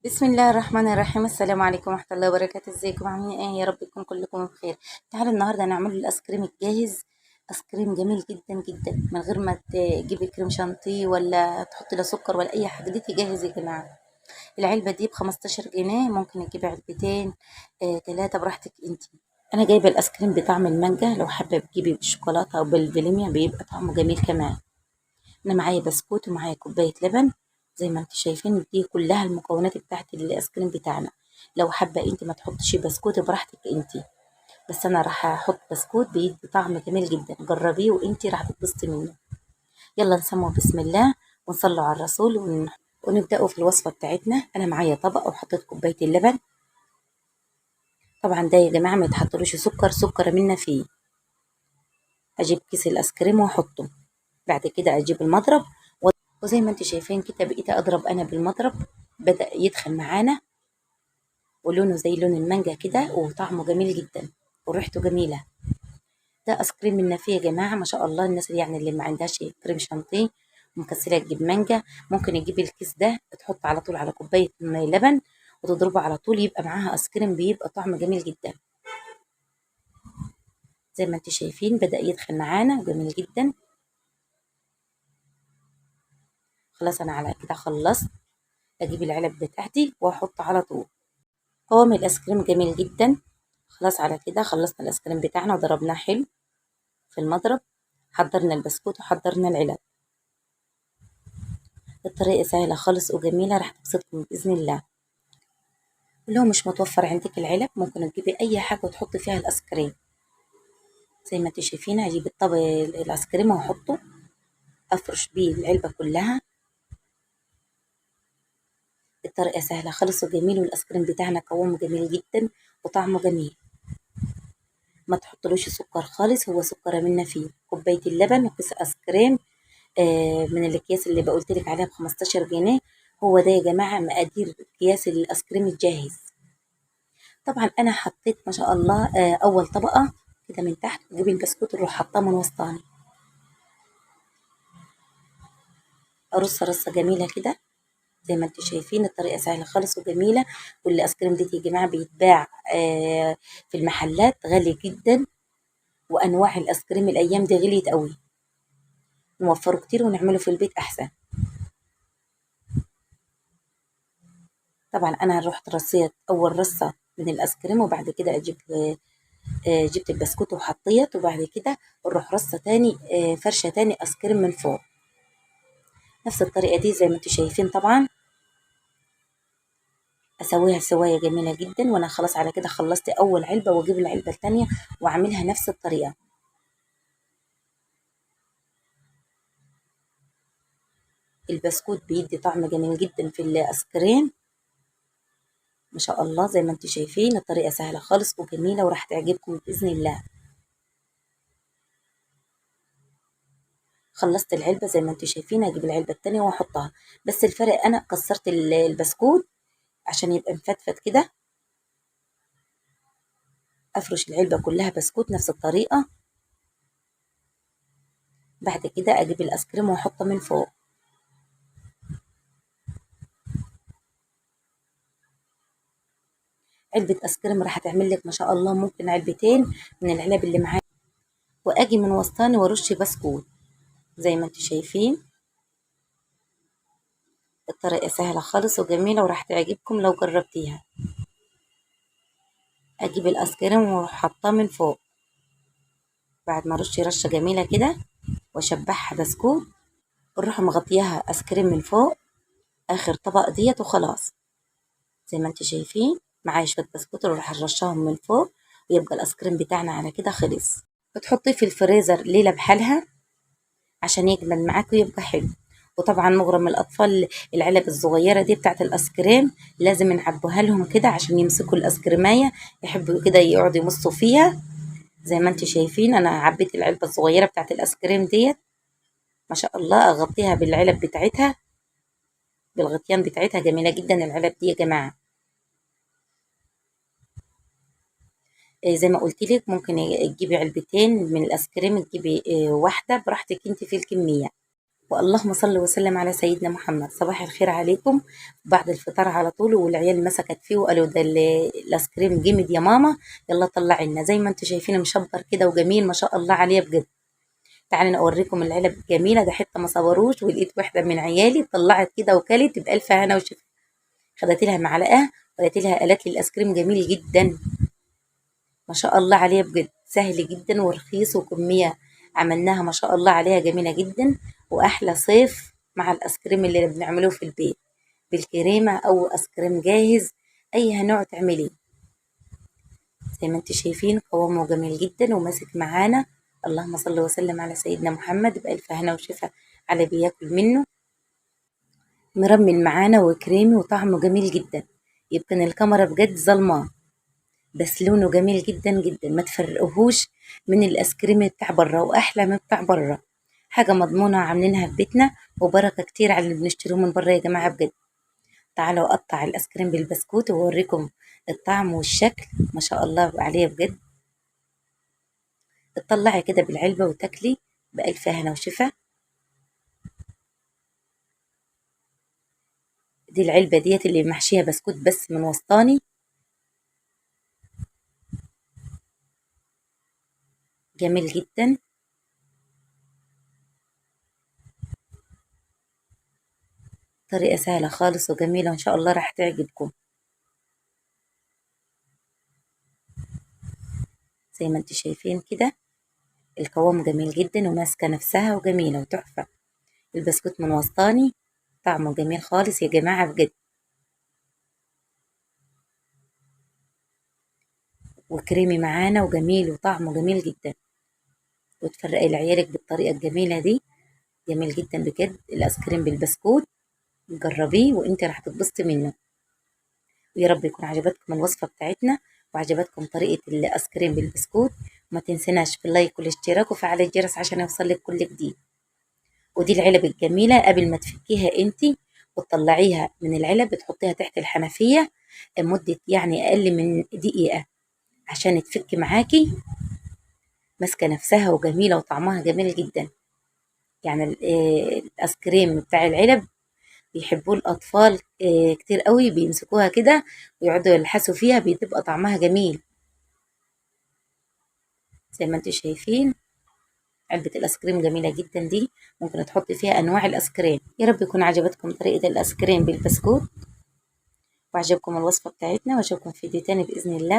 بسم الله الرحمن الرحيم. السلام عليكم ورحمة الله وبركاته. ازيكم عاملين ايه؟ يا رب يكون كلكم بخير. تعالوا النهارده نعمل الايس كريم الجاهز، ايس كريم جميل جدا جدا من غير ما تجيبي كريم شانتيه ولا تحطي لا سكر ولا اي حاجة. دي جاهز يا جماعة. العلبة دي ب15 جنيه، ممكن تجيبي علبتين 3 براحتك انتي. انا جايبه الايس كريم بطعم المانجا، لو حابة تجيبي بالشوكولاته او بالفانيليا بيبقى طعمه جميل كمان. انا معايا بسكوت ومعايا كوباية لبن زي ما انتم شايفين، دي كلها المكونات بتاعت الايس كريم بتاعنا. لو حابة انت ما تحطش بسكوت براحتك انت، بس انا راح احط بسكوت بيدي طعم جميل جدا، جربيه وانت راح تتبسطي منه. يلا نسمو بسم الله ونصلوا على الرسول ونبداوا في الوصفة بتاعتنا. انا معايا طبق وحطيت كوباية اللبن. طبعا ده يا جماعة ما يتحطلوش سكر، سكر منا فيه. اجيب كيس الايس كريم واحطه، بعد كده اجيب المضرب، وزي ما انتم شايفين كده بقيت اضرب انا بالمضرب، بدأ يدخل معانا ولونه زي لون المانجا كده، وطعمه جميل جدا وريحته جميلة. ده ايس كريم النافيه يا جماعة ما شاء الله. الناس اللي يعني اللي ما عندهاش كريم شانتيه ومكسله تجيب مانجا، ممكن تجيب الكيس ده تحط على طول على كوباية لبن وتضربه على طول، يبقى معاها ايس كريم بيبقى طعم جميل جدا. زي ما انتم شايفين بدأ يدخل معانا جميل جدا. خلاص انا على كده خلصت، اجيب العلب بتاعتي واحط على طول. قوام الايس كريم جميل جدا. خلاص على كده خلصنا الايس كريم بتاعنا وضربناه حلو في المضرب، حضرنا البسكوت وحضرنا العلب. الطريقة سهلة خالص وجميلة، راح تبسطكم باذن الله. لو مش متوفر عندك العلب ممكن تجيبي اي حاجة وتحطي فيها الايس كريم. زي ما انتم شايفين هجيب الطبق الايس كريم واحطه، افرش بيه العلبة كلها. الطريقة سهلة خالص وجميل، والايس كريم بتاعنا قوامه جميل جدا وطعمه جميل. ما تحطلوش سكر خالص، هو سكر منا فيه. كوباية اللبن وكيس ايس كريم من الاكياس اللي بقولت لك عليها ب15 جنيه. هو ده يا جماعة مقادير اكياس الايس كريم الجاهز. طبعا انا حطيت ما شاء الله اول طبقه كده من تحت، واجيب البسكوت واروح حاطاه من وسطاني، ارص رصه جميلة كده زي ما انتم شايفين. الطريقة سهلة خالص وجميلة. والايس كريم دي يا جماعة بيتباع في المحلات غالي جدا، وانواع الايس كريم الايام دي غليت قوي، نوفره كتير ونعمله في البيت احسن. طبعا انا رحت رصيت اول رصه من الايس كريم، وبعد كده اجيب جبت البسكوت وحطيت، وبعد كده نروح رصه تاني فرشه تاني ايس كريم من فوق. نفس الطريقة دي زي ما انتم شايفين. طبعا اسويها سوايه جميلة جدا. وانا خلاص على كده خلصت اول علبة، واجيب العلبة الثانية واعملها نفس الطريقة. البسكوت بيدي طعم جميل جدا في الايس كريم ما شاء الله. زي ما انتم شايفين الطريقة سهلة خالص وجميلة وراح تعجبكم باذن الله. خلصت العلبة زي ما انتم شايفين، هجيب العلبة الثانية واحطها، بس الفرق انا كسرت البسكوت عشان يبقى مفتفت كده. افرش العلبة كلها بسكوت نفس الطريقة. بعد كده اجيب الايس كريم واحطه من فوق. علبة ايس كريم راح تعمل لك ما شاء الله ممكن علبتين من العلب اللي معايا. واجي من وسطاني وارش بسكوت زي ما انتم شايفين. الطريقة سهلة خالص وجميلة وراح تعجبكم لو جربتيها. اجيب الايس كريم واروح حاطاه من فوق بعد ما ارش رشه جميلة كده واشبعها بسكوت، واروح مغطياها ايس كريم من فوق اخر طبق ديت. وخلاص زي ما انتم شايفين معايا شوية بسكوت واروح ارشهم من فوق، ويبقى الايس كريم بتاعنا على كده خلص. بتحطيه في الفريزر ليلة بحالها عشان يجمل معاك ويبقى حلو. وطبعا مغرم الاطفال العلب الصغيرة دي بتاعت الايس كريم لازم نعبوها لهم كده عشان يمسكوا الايس كريمايه، يحبوا كده يقعدوا يمصوا فيها. زي ما انتم شايفين انا عبيت العلبة الصغيرة بتاعت الايس كريم ديت ما شاء الله، اغطيها بالعلب بتاعتها بالغطيان بتاعتها. جميلة جدا العلب دي يا جماعة. زي ما قلت لك ممكن تجيبي علبتين من الايس كريم، تجيبي واحدة براحتك انت في الكمية. واللهم صل وسلم على سيدنا محمد. صباح الخير عليكم. بعد الفطار على طول، والعيال مسكت فيه وقالوا ده الايس كريم جمد يا ماما، يلا طلعي لنا. زي ما انتم شايفين مشبر كده وجميل ما شاء الله عليه بجد. تعالوا اوريكم العلب الجميلة ده، حتة ما صبروش، ولقيت واحدة من عيالي طلعت كده وكلت بالف هنا وشفا. خدت لها معلقه وقالت لها، قالت لي الايس كريم جميل جدا ما شاء الله عليه بجد، سهل جدا ورخيص، وكمية عملناها ما شاء الله عليها جميلة جدا. واحلى صيف مع الايس كريم اللي بنعمله في البيت بالكريمه او ايس كريم جاهز، اي نوع تعمليه. زي ما انتم شايفين قوامه جميل جدا وماسك معانا. اللهم صل وسلم على سيدنا محمد، بألف هنا وشفا على بياكل منه. مرمل معانا وكريمي وطعمه جميل جدا. يمكن الكاميرا بجد ظلمه، بس لونه جميل جدا جدا، ما تفرقهوش من الايس كريم بتاع بره، واحلى من بتاع بره. حاجة مضمونه عاملينها في بيتنا، وبركة كتير على اللي بنشتروه من بره يا جماعة بجد. تعالوا اقطع الايس كريم بالبسكوت واوريكم الطعم والشكل ما شاء الله عليه بجد. تطلعي كده بالعلبه وتاكلي بألف هنا وشفا. دي العلبة ديت اللي محشيها بسكوت بس من وسطاني، جميل جدا. طريقة سهلة خالص وجميلة، وإن شاء الله راح تعجبكم. زي ما انتم شايفين كده القوام جميل جدا وماسكة نفسها وجميلة وتحفة. البسكوت من وسطاني طعمه جميل خالص يا جماعة بجد، وكريمي معانا وجميل وطعمه جميل جدا. وتفرقي لعيالك بالطريقة الجميلة دي، جميل جدا بجد. الايس كريم بالبسكوت جربيه وانت راح تتبسطي منه. ويا رب يكون عجبتكم الوصفة بتاعتنا وعجبتكم طريقة الايس كريم بالبسكوت. وما تنسيناش في ال like والاشتراك وفعل الجرس عشان يوصلك كل جديد. ودي العلب الجميلة قبل ما تفكيها انت وتطلعيها من العلب بتحطيها تحت الحنفية لمدة يعني اقل من دقيقة عشان تفك معاكي، ماسكة نفسها وجميلة وطعمها جميل جدا. يعني الايس كريم بتاع العلب بيحبوه الأطفال كتير قوي، بيمسكوها كده ويقعدوا يلحسوا فيها، بتبقى طعمها جميل. زي ما انتم شايفين علبة الايس كريم جميلة جدا، دي ممكن تحطي فيها أنواع الايس كريم. يا رب يكون عجبتكم طريقة الايس كريم بالبسكوت وعجبكم الوصفة بتاعتنا، واشوفكم في فيديو تاني بإذن الله.